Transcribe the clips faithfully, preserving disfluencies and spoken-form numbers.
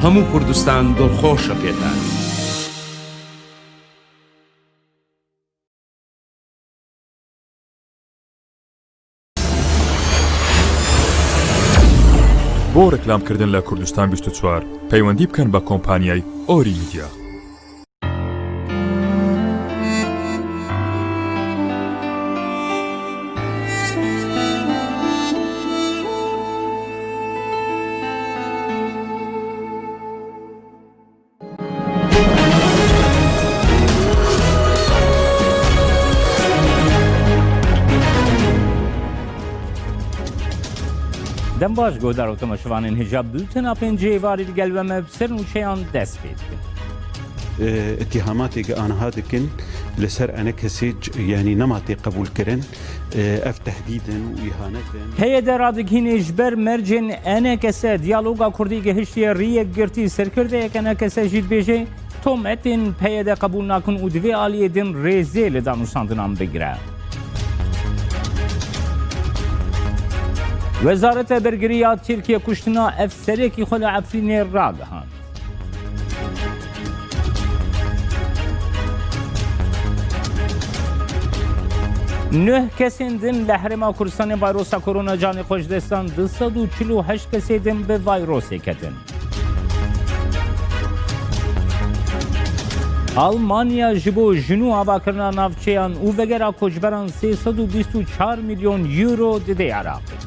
هەموو کوردستان دڵخۆشە پێتان. بۆ ڕێکلامکردن لە کوردستان بیست و چوار، پەیوەندی بکەن بە کۆمپانیای ئۆری میدیا. Dem baş, guhdar û temaşevanên hêja, bultena pêncê êvarî li gel we me bi ser nûçeyan dest pê dikin. E, îtîhamatê ke aniha dikin li ser enekesê c-, yanî nema tê qebûlkirin, e, ev tehdîd in û îhanet in. P Y D radigihînê ji ber mercên enekese diyaloga kurdî gihiştiye rî yekgirtî. Serkirdeyek enekese jî dibêje, tometên P Y D qebûl nakin û divê aliyê din rêzê li danûstandinan bigire. Wezareta Bergirî ya Tirkiye kuştina efserekî xwe li Efrînê ragihand. Neh kesên din li Herêma Kurdistanê vayrosa korona canê xwe ji dest dan, du sed û çil û heşt kesê din bi vayrosê ketin. Almanya ji bo jin û avakirina navçeyan û vegera koçberan sê sed û bîst û çar milyon euro dide Iraqê.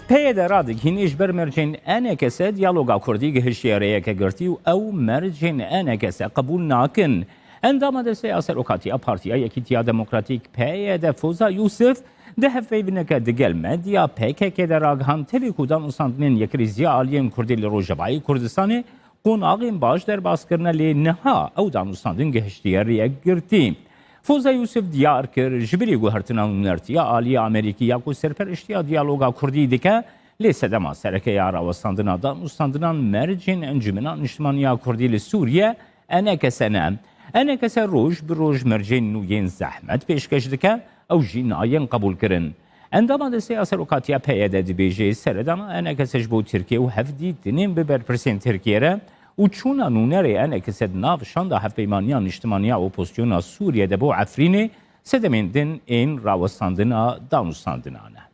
P Y D radigihînê ji ber mercên enekese diyaloga kurdî gihiştiye rêyeke girtî û ew mercên enekese qebûl nakin. Endama Desteya Serokatiya Partiya Yekîtiya Demokratîk, P Y D, Foza Yûsif, di hevpeyvîneke digel medya P K K de ragihand, tevî ku danûstandinên yekrêziya aliyên kurdî li Rojavayê Kurdistanê qonaxên baş derbas kirine, lê niha ew danûstandin gihiştiye rêyek girtî. Foza Yûsif diyar kir, ji bilî guhertina nûnertiya alî ya Amerîkî ya ku serperiştiya diyaloga kurdî dike, lê sedema sereke ya rawestandina danûstandinan mercên Encûmena Niştimanî ya Kurdî li Sûriye, enekese ne. Enekese roj bi roj mercên nû yên zehmet pêşkeş dike, ew jî nayên qebûlkirin. Endama Desteya Serokatiya P Y D dibêje, seredana enekese ji bo Tirkiye û hevdîtinên bi berpirsên Tirkiye re û çûna nûnerê enekese di nav şanda Hevpeymaniya Niştimanî ya Opozisyona Sûriye de bo Efrînê sedemên din ên rawestandina danûstandinan e.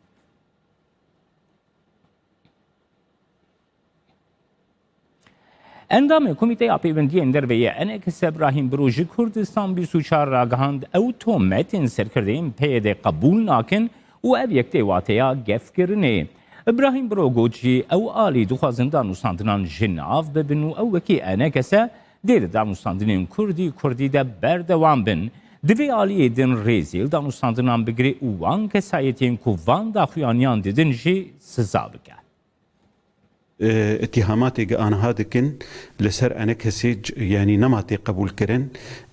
Endamê Komîteya Pêwendiyên Derve yê enekese Îbrahîm Biro ji Kurdistan bîst û çar ragihand, ew tometên serkirdeyên P Y D qebûl nakin û ev yek tê wateya gefkirinê. Îbrahîm Biro got jî, ew alî dixwazin danûstandinan ji nav bibin û ew wekî enekese dê di danûstandinên kurdî kurdî de berdewam bin. Divê aliyê din rêzê li danûstandinan bigire û wan kesayetên ku van daxuyaniyan didin jî siza bike. E, îtîhamatê ke aniha dikin li ser enekesê c-, yanî nema tê qebûlkirin,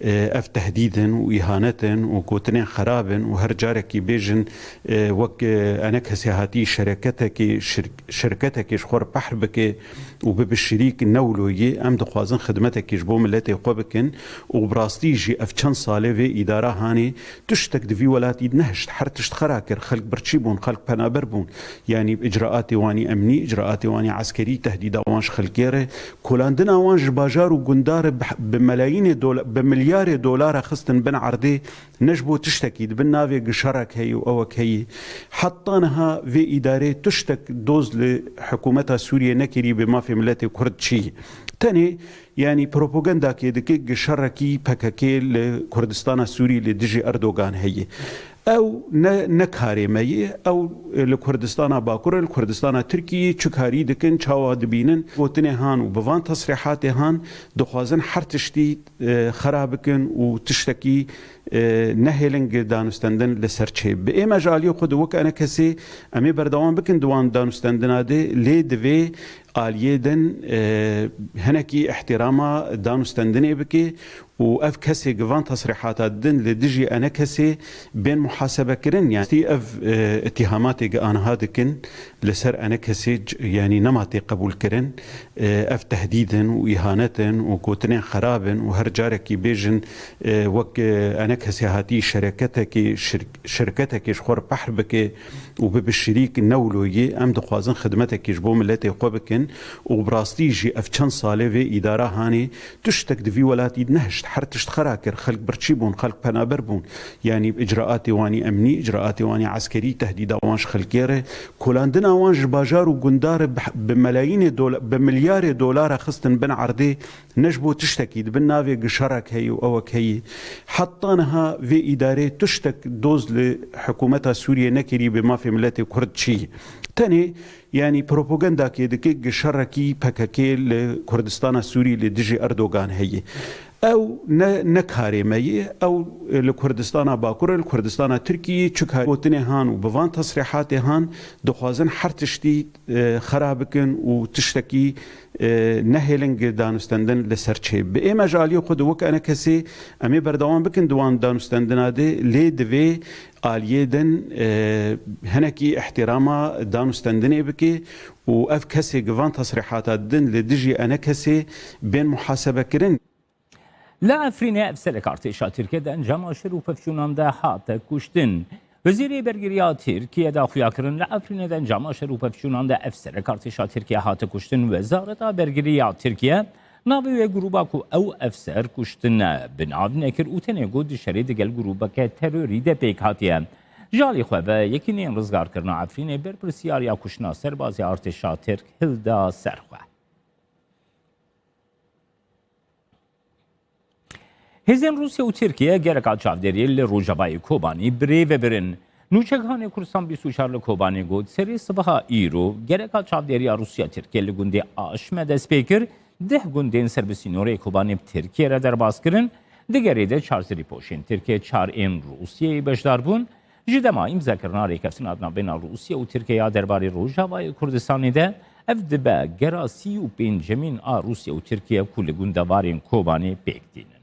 e, ev tehdîd in û îhanet in û gotinên xerab in û her carekî bêjin, e, wek, e, enekesê hatî şereketekê, şir-, şirketekê ji xwe re pehr bike û bibe şirîk, ne wilo ye. Em dixwazin xidmetekê ji bo miletê xwe bikin û bi rastî jî ev çend salê vê îdara hanê tiştek di vî welatî nehişt. Her tişt xera kir. Xelk birçî bûn, xelk penaber bûn. Yanî icraatê wanî emnî, icraatê wanî eskerî, tehdîda wan ji xelkê re, kolandina wan ji bajar û gundar bi, bi melayînê dola-, bi milyarê dolara xistin bin erdê, ne ji bo tiştekî, di bin navê gişerek heye û ewek heye. Heta niha vê îdarê tiştek doz li hikûmeta Sûriyê nekirî, bi mafê miletê Kurd çi. Tenê, yanî, propagandakê dike, gişerekî P K K li Kurdistana Sûrî li dijî Erdogan heye. Ew ne, ne karê me ye. Ew li Kurdistana Bakur e, li Kurdistana Tirkiyê çi karî dikin, çawa dibînin. Gotinê han û bi van tesrîhatê han dixwazin her tiştî, e, xera bikin û tiştekî, e, nehêlin danûstendin li ser çê. Bi ê me ji aliyê xwe de wek enekesê em ê berdewam bikin di wan danûstendina de, lê divê Aliyê din, e, hinekî ihtirama dan û stendinê bike û ev kesê ki van tesrîhata didin li dijî ene kesê bên muhasebekirin. Yanî ev, e, îtihamatê ki aniha dikin li ser ene kesê c-, yanî nema tê qebûlkirin. E, ev tehdîd in û îhanet in û gotinên xerab in û her carekî bêjin, e, wek, e, ene kesê hatî şereketekê, şir-, şirketekê ji xwe re pehr bike û bibe şirîk newloyê. Em dixwazin xidmetekê ji bo miletê xwe bikin û bi rastî jî ev çend salê vê îdara hanê tiştek di vî welatî nehişt. Her tişt xera kir. Xelk birçî bûn, xelk penaber bûn. Yanî icraatê wanî emnî, icraatê wanî eskerî, tehdîda wan ji xelkê re, kolandina wan ji bajar û gundar bi, bi melayînê dola-, bi milyarê dolara xistin bin erdê, ne ji bo tiştekî, di bin navê gişerek heye û ewek heye. Heta niha vê îdarê tiştek doz li hikûmeta Sûriyê nekirî, bi mafê miletê Kurd çi. Tenê, yanî, propagandakê dike gişerekî P K K li Kurdistana Sûrî li dijî Erdogan heye. Ew ne, ne karê me ye, ew li Kurdistana Bakur e, li Kurdistana Tirkiyê, çika gotinê han û bi van tesrîhatê han dixwazin her tiştî, e, xera bikin û tiştekî, e, nehêlin gi danûstendin li ser çê. Bi ê me ji aliyê xwe de wek ene kesê em ê berdewam bikin di wan danûstendina de, lê divê aliyê din, e, hinekî ihtirama danûstendinê bike û ev kesê gi van tesrîhata didin li dijî ene kesê bên muhasebekirin. Li Efrînê efserek artêşa Tirkiye di encama şer û pevçûnan de hate kuştin. Wezîrê Bergiriya Tirkiye da xuya kirin, li Efrînê di encama şer û pevçûnan de efserek artêşa Tirkiye hate kuştin. Wezareta Bergiriya Tirkiye navê wê grûba ku ew efser kuştine bi nav nekir û tenê got di şerê digel grûbeke terorî de pêk hatiye. Ji alî xwe ve yekîneyên rizgarkirina Efrînê berpirsiyariya kuştina serbazê artêşa Tirk hilda ser xwe. Hêzên Rûsya û Tirkiye gereka çavdêriyê li rojavayê Kobanî bi rê ve birin. Nûçegihanê Kurdistan bîst û çar li Kobanê got, serê sibeha îro gereka çavdêriya Rûsya Tirkiye li gundê Aşme dest pê kir, deh gundên ser bi sînorê Kobanê bi Tirkiye re derbas kirin. Di gerê de çar zirîpoşên Tirkiye, çar ên Rûsyayê beşdar bûn. Ji dema îmzakirina rêkeftina di navbêna Rûsya û Tirkiye ya derbarê Rojavayê Kurdistanê de, ev dibe gera sî û pêncemîn a Rûsya û Tirkiye ku li gundevarên Kobanê pêk tînin.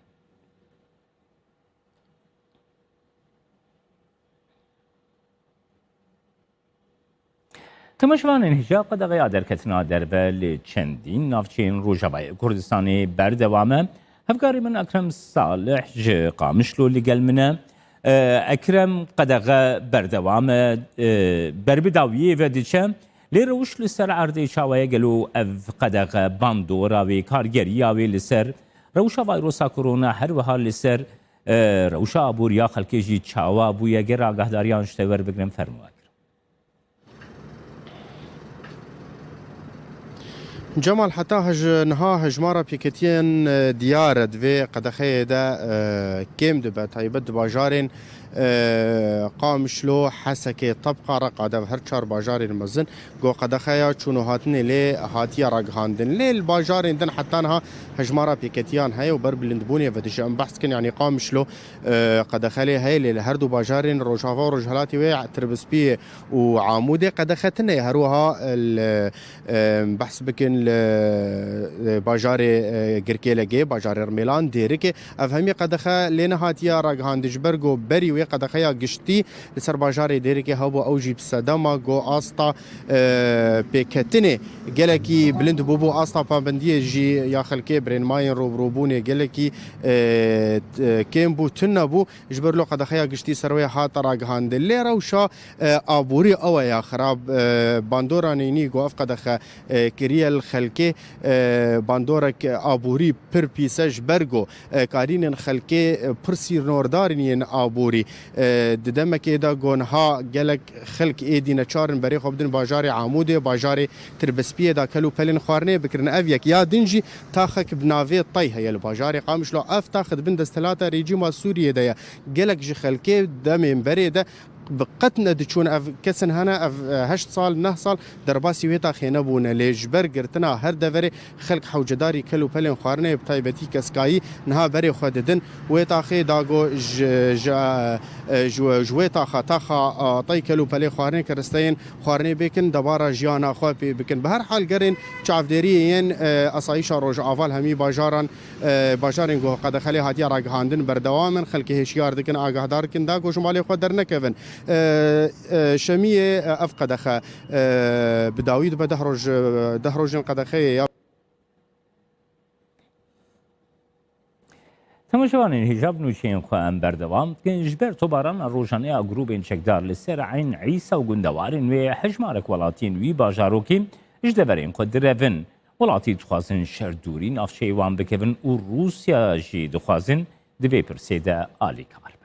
Temaşevanên hêja, qedexeya derketina derve li çendîn navçeyên Rojavayê Kurdistanê berdewam e. Hevkarê min Ekrem Salih ji Qamişlo li gel min e. E, Ekrem, qedexe berdewam e, e, ber bi dawiyê ve diçe. Lê rewş li ser erdê çawa ye? Gelo ev qedexe bandora wê, kargeriya wê li ser rewşa vayrosa korona, her wiha li ser, e, rewşa aboriya xelkê jî çawa bûye? Ger agahdariyan ji te werbigirin, fermo Ekrem. Cemal, heta hij-, niha hejmara pêketiyên, e, diyar e di vê qedexeyê de, e, kêm dibe, taybet di bajarên, e, Qamişlo, Hesekê, Tebqa, Reqa de, her çar bajarên mezin ku qedexeya çûn û hatinê lê hatiye ragihandin. Lê li bajarên din heta niha hejmara pêketiyan heye û ber bilindbûnê ve diçe. Em behs dikin, yanî Qamişlo, e, qedexe lê heye, lê li her du bajarên Rojava û Rojhilatê wê, Tirbispiyê û Amûdê qedexe tune ye. Her wiha, e, li, e, behs bikin li, e, bajarê, e, Girkêlegê, bajarê Rimêlan, Dêrikê. Ev hemî qedexe lê nehatiye ragihandin, ji ber ku berî wê qedexeya giştî li ser bajarê Dêrikê hebû, ew jî bi sedema ku asta, e, pêketinê gelekî bilind bûbû, asta pabendiyê jî ya xelkê, birênmayên rûbirûbûnê gelekî, e, t-, kêm bû, tune bû. Ji ber lo qedexeya giştî ser wê hate ragihandin. Lê rewşa, e, aborî ew e ya xirab. E, bandora nînî ku ev qedexe, e, kiriye li xelkê, e, bandorek aborî pir pîs e, ji ber ku, e, karînên xelkê, e, pir sînordarîn yên aborî. E, di demekê de ku niha gelek xelk êdî neçar in berê xwe bidin bajarê Amûdê, bajarê Tirbispiyê de kel û pelên xwarinê bikirin. Ev yek. Ya din jî taxek bi navê Tay heye li bajarê Qamişlo. Ev tax di bin desthilata rejîma Sûriyê de ye. Gelek ji xelkê demên berê de Bi qet nediçûn ev kesin hene, ev, e, heşt sal, neh sal derbasî wê taxê nebûne. Lê ji ber girtina her deverê xelk hewcedarî kel û pelên xwarinê, bi taybetî keskayî niha berê xwe didin. Wê taxê da go ji, ji, e, ji, ji wê taxa, taxa, e, tey kel û pelê xwarinê kiristeyên xwarinê bêkin, debara jiyana xwe pê bikin. Bi her hal gerên çavdêriyê yên, e, asayîşa Rojava li hemî bajaran, e, bajarên ku qedexelê hatiye ragihandin berdewam in. Xelkê hişyar dikin, agahdar dikin, da ku ji malê xwe dernekevin. E, e, Şemiyê, e, ev qedexe, e, bi dawî dibe deh roj, e, deh rojên qedexeyê ya. Temaşevanên hêja, bi nûçeyên xwe em berdewam dikin. Ji ber tobarana rojane ya grûbên çekdar li ser Eyn Îsa û gundewarên wê, hejmarek welatiyên wî bajarokî ji deverên xwe direvin. Welatî dixwazin şer dûrî navçeyê wan bikevin û Rûsya jî dixwazin di vê pirsê de alîkar be.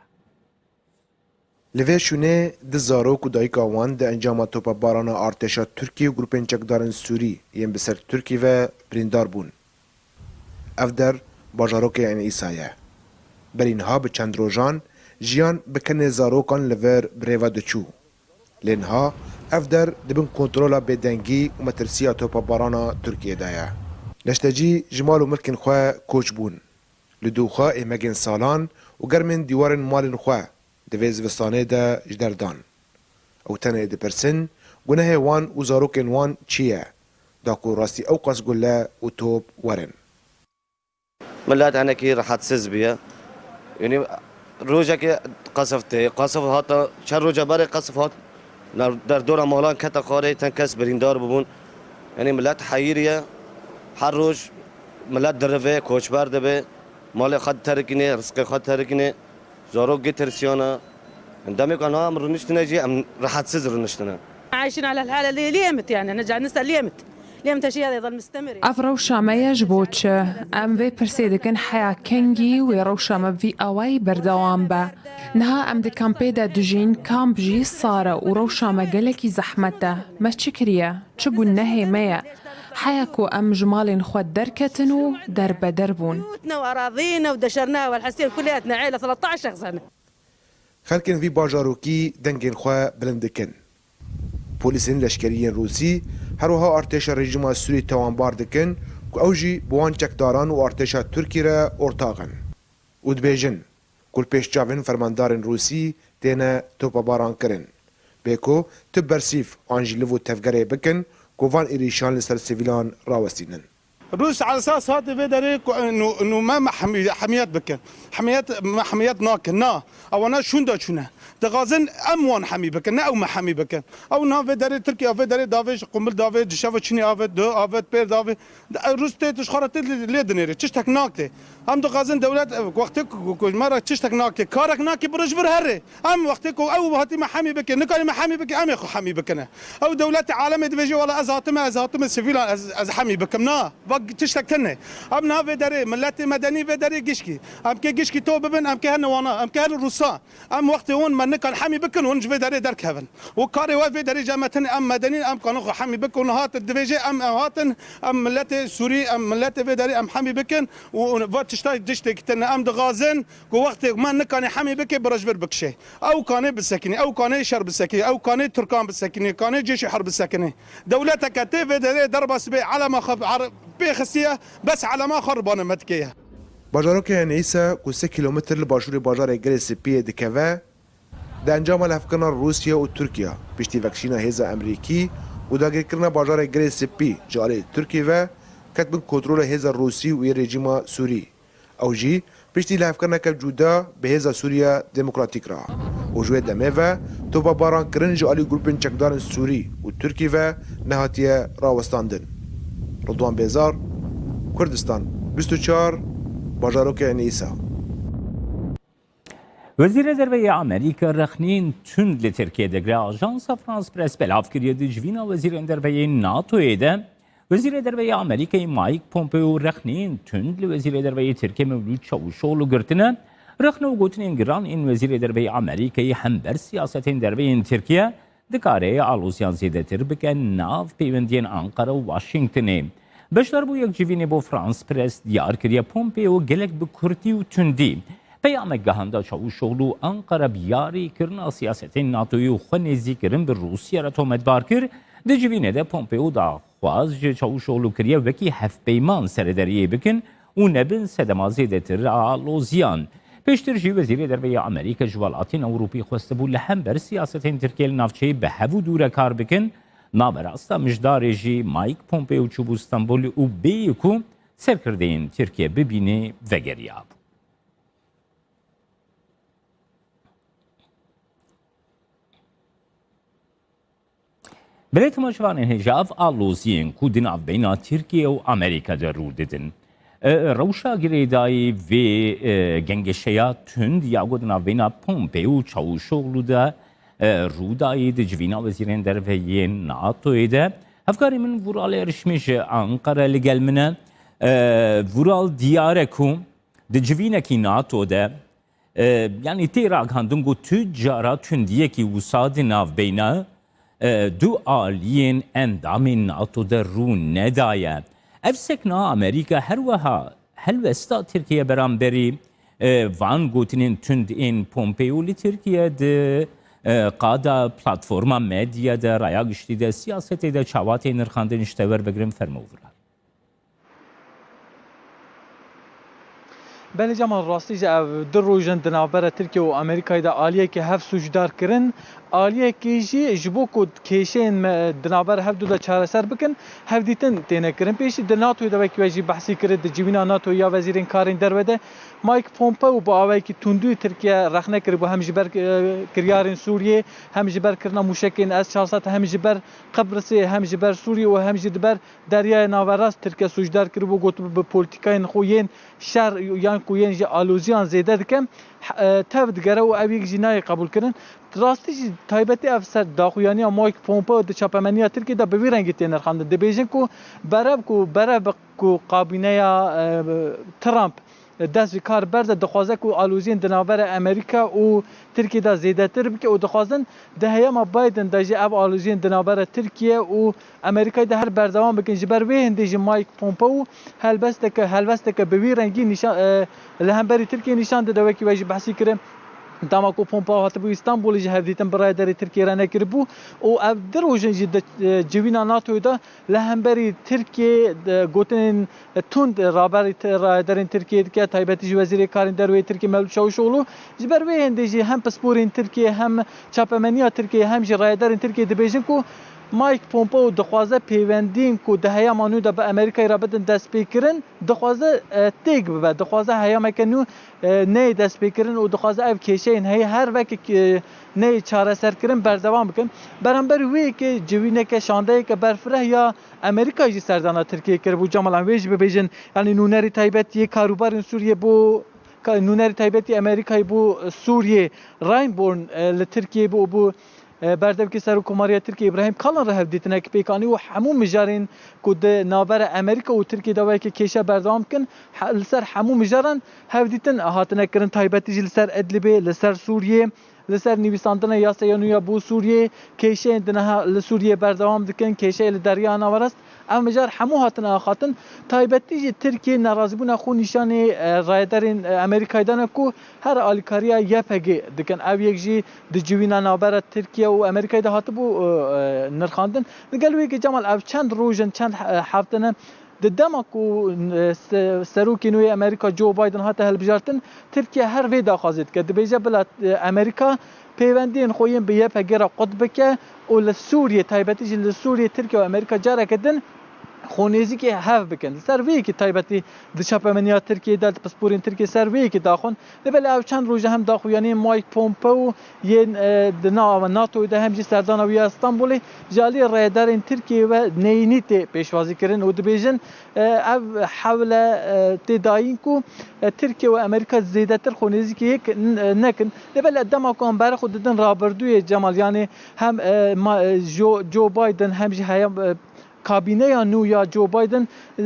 Li vê şûnê du zarok û dayika wan di encama topebarana artêşa Tirkiyê û grûpên çekdarên Sûrî yên bi ser Tirkî ve birîndar bûn. Ev der bajarokê Eyn Îsa ye. Berî niha bi çend rojan jiyan bi kenê zarokan li vir bi rê ve diçû. Lê niha ev der di bin kontrola bêdengî û metirsiya topebarana Tirkiyê de ye. Neştecî ji mal û milkên xwe koç bûn. Li dû xwe êmegên salan û germên dîwarên malên xwe di vê zivistanê de ji der dan. Ew tenê dipirsin, gunehê wan û zarokên wan çi ye, da ku rastî ew qas gule û top werin. Millet hinekî rehetsiz bûye. Yanî rojekê qesif tê. Qesif hata, çend roja berê qesif hat. Ner-, derdora malan kete xwarê, ten kes birîndar bibûn. Yanî millet heyîr ye. Her roj millet dirive, koçber dibe. Malê xwe diterikîne, rizqê xwe diterikîne. Zarok gê tirsiyana. Em demê ku niha em rûniştine jî, em rehetsiz rûniştine. عايشين على الحالة اللي، اللي يمت يعني، أنا جانسة اللي يمت. اللي يمت هالشي هذا يظل مستمر يعني. Ev rewşa me ye ji bo çi? Em vê pirsê dikin heya kengî wê rewşa me bi vî awayî berdewam be. Niha em di kampê de dijîn, kamp jî sar e û rewşa me gelekî zehmet e. Me çi kiriye? Çi gunehê me ye? Heya ku em ji malên xwe derketin û derbeder bûn. بيوتنا وأراضينا ودشرناها والحسير كلياتنا عيلة ثلاثة عشر شخص هنا. Xelkên vî bajarokî dengên xwe bilind dikin. Polîsên leşkerî yên Rûsî, her wiha artêşa rejîma Sûrî tawanbar dikin ku ew jî bi wan çekdaran û artêşa Tirkî re ortax in û dibêjin ku li pêş çavên fermandarên Rûsî têne topebaran kirin. Bê ku tu bersîv an jî liv û tevgerê bikin ku van êrîşan li ser sivîlan rawestînin. Rûs esas hate vê derê ku, e, nû, nû me, me hemî-, hemiyet bikin. Hemiyet, me hemiyet nakin. Na. Ewana şûnda çûne. Dixwazin em wan hemî bikin, ne ew me hemî bikin. Ew na vê derê Tirkiye, vê derê davê ji qumbil davê, ji şeva çinî avê, du avê, pêr davê. De, e, Rûs tê tu ji xwe re tê lê, lê dinêrê. Tiştek nak tê. Em dixwazin dewlet, e, wextê ku, ku, ku me re tiştek nak tê. Karek nakê bi rij vir herê. Em wextê ku ew hatî me hemî bike, nikarî me hemî bike, em ê xwe hemî bikine. Ew dewletê alemê dibêje, wala ez hatime, ez hatime sivîlan, ez, ez hemî bikim. Na, va tiştek tune. Em niha vê derê, miletê medenî vê derê gişkî. Em kê gişkî to bibin, em kê her niwana, em kê her Rûsa. Em wextê hûn me nikan hemî bikin, hûn ji vê derê derkevin. Û karê we vê derê cemetin, em medenî, em kanin xwe hemî bikin. Hûn hatin, dibêje em, em hatin, em miletê Sûrî, em miletê vê derê em hemî bikin. Û, û va tişta, tiştek tune. Em dixwazin, ku wextê me nikanê hemî bike, bi rejbir bikişe. Ew kanê bisekinî, ew kanê şer bisekinî, ew kanê Tirkan bisekinî, kanê cêşê herb bisekinî. Dewleteke tê vê derê derbas bê, elema xwe her-, pê xistiye, bes elema xwe ribane me dike ye. Bajarokê Enîsa ku sê kîlometr li başûrê bajarê Girê Spiyê dikeve, di encama lihevkirina Rûsya û Tirkiya, piştî vekişîna hêza Emerîkî û dagirkirina bajarê Girê Spî ji alî Tirkî ve, ket bin kontrola hêza Rûsî û yê rejîma Sûrî. Ew jî piştî lihevkirineke cuda bi hêza Sûriya Demokratîk re û ji wê demê ve topabarankirin ji alî grûpên çekdarên Sûrî û Tirkî ve nehatiye rawestandin. Ridwan Bêzar, Kurdistan bîst û çar, bajarokê Enîsa. Wezîrê Derve yê Amerîka rexneyên tund li Tirkiye digre. Ajansa France Press belav kiriye, di civîna Wezîrên Derve yê NATOyê de Wezîrê Derve yê Amerîkayê Mike Pompeo rexneyên tund li Wezîrê Derve yê Tirkiye Mevlût Çavuşoglu girtine. Rexne û gotinên giran ên Wezîrê Derve yê Amerîkayê hember siyasetên derve yên Tirkiye dikare aloziyan zêdetir bike nav peywendiyên Anqara û Washingtonê. Beşdarbûyek civînê bo France Press diyar kiriye, Pompeo gelek bi kurtî û tundî Peyamekgeha da Çavuşoglu, Ankara bi yarî kirina siyasetên NATOyê û xwe nêzîkirin bi Rûsya re tometbar kir. Di civînê de Pompeo daxwaz ji Çavuşoglu kiriye wekî hevpeyman serederiyê bikin û nebin sedema zêdetir a aloziyan. Pêştir jî Wezîrê Derve yê Amerîka ji welatên Ewropî xwestibû li hember siyasetên Tirkiye li navçeyê bi hev û dû re kar bikin. Naverasta mijdarê jî Mike Pompeo çûbû Stenbolê û bêyî ku serkirdeyên Tirkiye bibînê vegeriyabû. Belê temaşevanên hêja, ev aloziyên ku di navbeyna Tirkiye û Amerîka de rû didin. E, rewşa girêdayî vê, e, gengeşeya tund ya ku di navbeyna Pompeo û Çavuşoglu de, e, rû dayî di civîna wezîrên derve yên NATOyê de. Hevkarê min Vural Erişmî ji Ankara li gel min e. E, Vural, diyar e ku di civînekî NATO de, e, yanî tê ragihandin ku tu cara tundiyekî wisa di navbeyna, e, du aliyên endamên NATO de rû nedaye. Ev sekna Amerîka her wiha helwesta Tirkiye beramberî, e, van gotinên tund ên Pompeo li Tirkiye di, e, qada platforma medya de, raya giştî de, siyasetê de çawa tê nirxandin, ji te werbigirin, fermo Vural. Belê Cemal, rastî jî ev du roj in di navbera Tirkiye û Amerîkayê de aliyekî hev sûcdar kirin. Aliyekî jî ji bo ku kêşeyên me di navbera hevdu de çareser bikin, hevdîtin têne kirin. Pêşî di NATOyê de wekî we jî behsî kiri, di civîna NATO ya wezîrên karên derve de Mike Pompeo bi awayekî tundû Tirkiye rexne kiribû, hem ji ber, e, kiryarên Sûriyê, hem ji ber kirina mûşekên S çar sed, hem ji ber Qibrisê, hem ji ber Sûriyê û hem jî di ber Deryaya Naverast Tirkiye sûcdar kiribû, gotibû bi polîtîkayên xwe yên şer yan ku yên ji aloziyan zêde dike, e, tev digere û ev yek jî nayê qebûlkirin. Rastî jî taybetî ev ser daxuyaniya Mike Pompeo di çapemeniya Tirkiyê de bi vî rengî tê nirxandin. Dibêjin ku berev ku berev bi ku kabîneya, e, Trump dest ji kar berde, dixwaze ku aloziyên di navbera Amerîka û Tirkiyê de zêdetir bike û dixwazin di heyama Biden de jî ev aloziyên di navbera Tirkiye û Amerîkayê de her berdewam bikin. Ji ber wê hindê jî Mike Pompeo helbesteke, helbesteke bi vî rengî nîşan, e, li hemberî Tirkiyê nîşan dide, wekî we jî behsî kirin. Dema ku Pompeo hatibû Îstanbulê jî hevdîtin bi rayedarê Tirkiyê re nekiribû û ev du roj in jî di, e, civîna NATOyê de li hemberî Tirkiyê, e, gotinên tund raberî Ti-, rayedarên Tirkiyê dike, taybetî jî Wezîrê Karên Derve yê Tirkiyê Mevlût Çavuşoglu. Ji ber wê hindê jî hem pisporên Tirkiyê, hem çapemeniya Tirkiyê, hem jî rayedarên Tirkiyê dibêjin ku Mike Pompeo dixwaze pêwendiyên ku di heyama nû de bi Amerîkayê re bidin destpêkirin, dixwaze, e, têk bibe, dixwaze heyameke nû, e, neyê destpêkirin û dixwaze ev kêşeyên heye her wekî, e, neyê çareserkirin berdewam bikin. Beramber wê yekê civîneke, şandeyeke berfireh ya Amerîka jî serdana Tirkiyê kiribû. Cemal, em wê jî bibêjin, yanî nûnerê taybet yê karûbarên Sûriyê bo, ka-, nûnerê taybet yê Amerîkayê bo Sûriyê, Reinborn, e, li Tirkiyê bû û bû, e, berdevkê Serokkomariya Tirkiyê Îbrahîm Kalin re hevdîtinek pêk anî û hemû mijarên ku di navbera Amerîka û Tirkiyê de weke kêşe berdewam dikin, he-, li ser hemû mijaran hevdîtin hatine kirin, taybetî jî li ser Idlibê, li ser Sûriyê, li ser nivîsandina yaseya nû ya bo Sûriyê, kêşeyên di niha li Sûriyê berdewam dikin, kêşeyê li Derya Naverast. Ev mijar hemû hatine axaftin. Taybetî jî Tirkiye nerazîbûna xwe nîşanê, e, rayedarên, e, Amerîkayê dane ku her alîkariya Y P G dikin. Ev yek jî di civîna navbera Tirkiye û Amerîkayê de hatibû, e, e, nirxandin. Digel wê yekê Cemal, ev çend roj in, çend, e, hefte ne, di dema ku, e, se-, serokê nû yê Amerîka Joe Biden hate hilbijartin, Tirkiye her vê daxwazê dike. Dibêje bila, e, Amerîka pêwendiyên xwe yên bi Y P G re qut bike û li Sûriyê, taybetî jî li Sûriyê Tirkiye û Amerîka careke din xwenêzîkê hev bikin. Li ser vê yekê taybetî di çapemeniya Tirkiyê de, di pisporên Tirkiyê ser vê yekê daxwin. Lê belê ev çend roj e hem daxuyaniyên Mike Pompeo yên, e, di nava NATOyê de hem jî serdana wî ya Stenbolê ji aliyê rayedarên Tirkiyê ve neyînî tê pêşwazîkirin û dibêjin, e, ev hewle, e, tê dayîn ku, e, Tirkiye û Amerîka zêdetir xwenêzîkê yek n-, e, nekin. Lê belê dema ku em berê xwe didin rabirdûyê Cemal, yanî hem, e, ma-, e, Jo-, Joe Biden hem jî heyam, e, Kabîneya nû ya Joe Biden, e,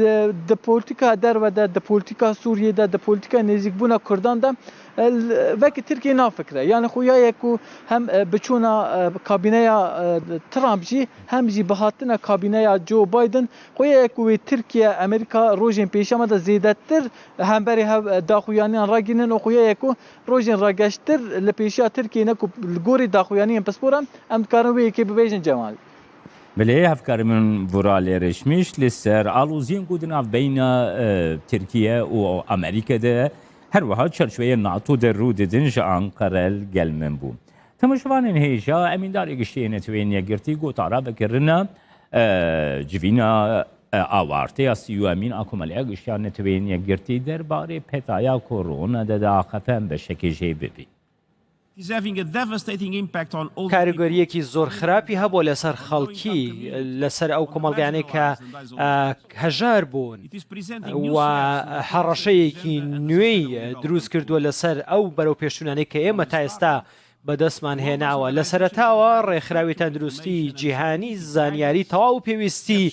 di polîtîka derve de, di polîtîka Sûriyê de, di polîtîka nêzîkbûna Kurdan de, e, l-, vekî Tirkiye nafikire. Yani xuya ye ku hem, e, biçûna, e, kabîneya, e, Trump jî hem jî bihatina kabîneya Joe Biden, xuya ye ku wê Tirkiye, Amerîka rojên pêşiya me de zêdetir hemberî hev, e, daxuyaniyan ragihînin û xuya ye ku rojên rageştir li pêşiya Tirkiyê ne ku li gorî daxuyaniyên pisporan em dikarin wê yekê bibêjin Cemal. Belê, hevkarê min Vural Erişmiş li ser aloziyên ku di navbeyna, e, Tirkiye û Amerîke de, her wiha çarçoveya NATO de rû didin, ji Anqere li gel min bû. Temaşevanên hêja, emîndarê giştî yê Neteweyên Yekgirtî gotara vekirina, e, civîna, e, awarteya sî û emîn a Komeleya Giştî ya Neteweyên Yekgirtî derbarê petaya korona de daxefe, em beşekê jê bibî. It is having a devastating impact on all the people. کاریگەریەکی زۆر خراپی هەبوو لەسەر خەڵکی، لەسەر ئەو کۆمەڵگانەی کە، ئە، هەژار بوون. It is presenting new و threats to the هەڕەشەیەکی نوێی دروست کردووە لەسەر ئەو بەرەو پێشونانەی کە ئێمە تا ئێستا بەدەستمان هێناوە. لە سەرەتاوە ڕێکخراوی تەندروستی جیهانی زانیاری تەواو پێویستی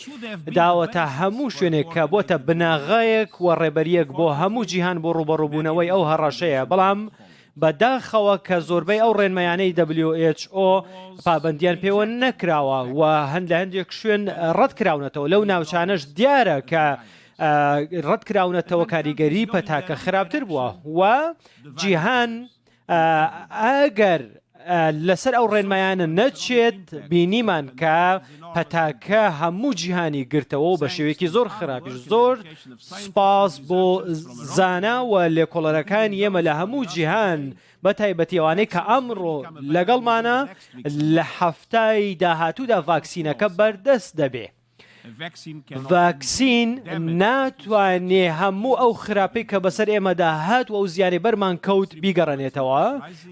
داوەتە هەموو شوێنێک کە بۆتە بناغەیەک و ڕێبەریەک بۆ هەموو جیهان بۆ ڕوبەڕووبوونەوەی ئەو هەڕەشەیە. بەڵام بەداخەوە کە زۆربەی ئەو ڕێنمایانەی W H O پابەندیان پێوە نەکراوە و هەند لە هەندێک شوێن ڕەت کراونەتەوە. لەو ناوچانەش دیارە کە، ئە، ڕەت کراونەتەوە، کاریگەری پەتاکە خراپتر بووە و جیهان، ئە، ئەگەر، ئە، لەسەر ئەو ڕێنمایانە نەچێت، بینیمان کە پەتاکە هەموو جیهانی گرتەوە و بە شێوەیەکی زۆر خراپیش. زۆر سپاس بۆ زانا و لێکۆڵەرەکانی ئێمە لە هەموو جیهان، بە تایبەتی ئەوانەی کە ئەمڕۆ لەگەڵمانە، لە هەفتای داهاتوودا ڤاکسینەکە بەردەست دەبێ. ڤاکسین ناتوانێ هەموو ئەو خراپەی کە بەسەر ئێمەدا هات و ئەو زیانەی بەرمان کەوت بیگەڕێنێتەوە،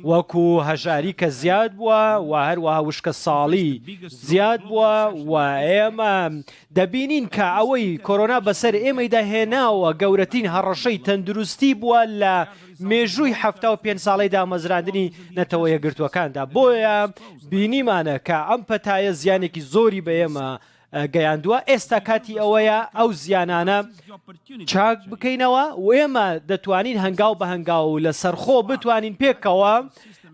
وەکو هەژاری کە زیاد بووە و هەروەها وشکە ساڵی زیاد بووە و ئێمە دەبینین کە ئەوەی کۆرۆنا بەسەر ئێمەیدا هێناوە گەورەترین هەڕەشەی تەندروستی بووە لە مێژووی حەفتا و پێنج ساڵەی دامەزراندنی نەتەوە یەکگرتووەکاندا. بۆیە بینیمانە کە ئەم پەتایە زیانێکی زۆری بە ئێمە، ئە، گەیاندووە. ئێستا کاتی ئەوەیە ئەو زیانانە چاک بکەینەوە و ئێمە دەتوانین هەنگاو بە هەنگاو و لەسەرخۆ بتوانین پێکەوە،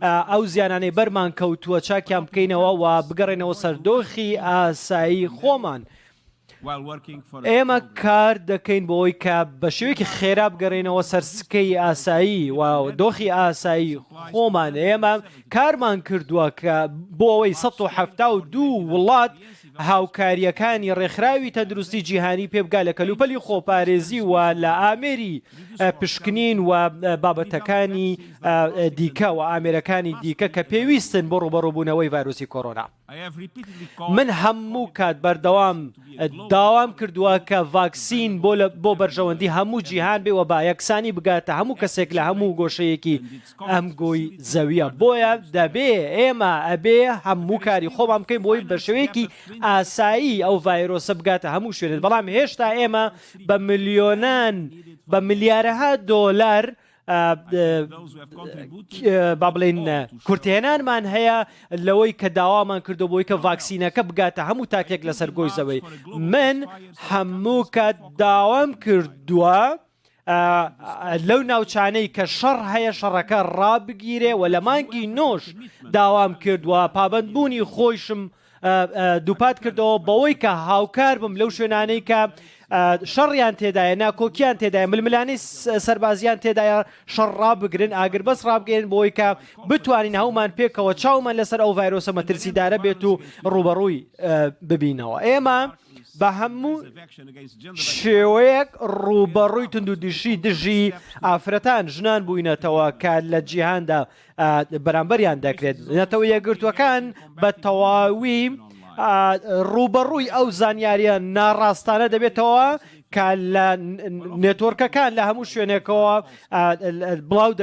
ئە، ئەو زیانانەی بەرمان کەوتووە چاکیان بکەینەوە و بگەڕێنەوە سەر دۆخی ئاسایی خۆمان. ئێمە کار دەکەین بۆ ئەوەی کە بە شێوەیەکی خێرا بگەڕێنەوە سەر سکەی ئاسایی و دۆخی ئاسایی خۆمان. ئێمە کارمان کردووە کە بۆ ئەوەی سەد و حەفتا و دوو وڵات هاوکاریەکانی ڕێکخراوی تەندروستی جیهانی پێ بگا لە کەلوپەلی خۆپارێزی و لە ئامێری، ئە، پشکنین و، ئە، بابەتەکانی، ئە، دیکە و ئامێرەکانی دیکە کە پێویستن بۆ ڕوبەڕووبوونەوەی ڤایرۆسی کۆرۆنا. من هەموو کات بەردەوام داوام کردووە کە ڤاکسین بۆ لە، بۆ بەرژەوەندی هەموو جیهان بێ و با یەکسانی بگاتە هەموو کەسێک لە هەموو گۆشەیەکی ئەم گۆی زەویە. بۆیە دەبێ ئێمە ئەبێ هەموو کاری خۆمان بکەین بۆی بە شێوەیەکی ئاسایی ئەو ڤایرۆسە بگاتە هەموو شوێنێک. بەڵام هێشتا ئێمە بە ملیۆنان، بە ملیارەها دۆلار، ئە، ئە، ئە، با بڵێن، ئە، کورتهێنانمان هەیە لەوەی کە داوامان کردو بۆی کە ڤاکسینەکە بگاتە هەموو تاکێک لەسەر گۆی زەوەی. من هەموو کات داوام کردووە، ئە، ئە، لەو ناوچانەی کە شەڕ هەیە، شەڕەکە ڕابگیرێ و لە مانگی نۆش داوام کردووە. پابەندبوونی خۆیشم، ئە، ئە، دووپات کردەوە بەوەی کە هاوکار بم لەو شوێنانەی کە، ئە، شەڕیان تێدایە، ناکۆکیان تێدایە، ململانەی س-، سەربازیان تێدایە، شەڕ ڕابگرن، ئاگربەست ڕابگەێن بۆ ئەوەی کە بتوانین هەمومان پێکەوە چاومان لەسەر ئەو ڤایرۆسە مەترسیدارە بێت و ڕوبەڕووی، ئە، ببینەوە. ئێمە بە هەموو شێوەیەک ڕوبەڕووی توندوتیژی دژی ئافرەتان، ژنان بووینەتەوە کە لە جیهاندا، ئە، بەرامبەریان دەکرێت. نەتەوە یەکگرتووەکان بە تەواوی، ئە، ڕوبەڕووی ئەو زانیاریە ناڕاستانە دەبێتەوە کە لە ن-، نێتۆرکەکان لە هەموو شوێنێکەوە، ئە، بڵاو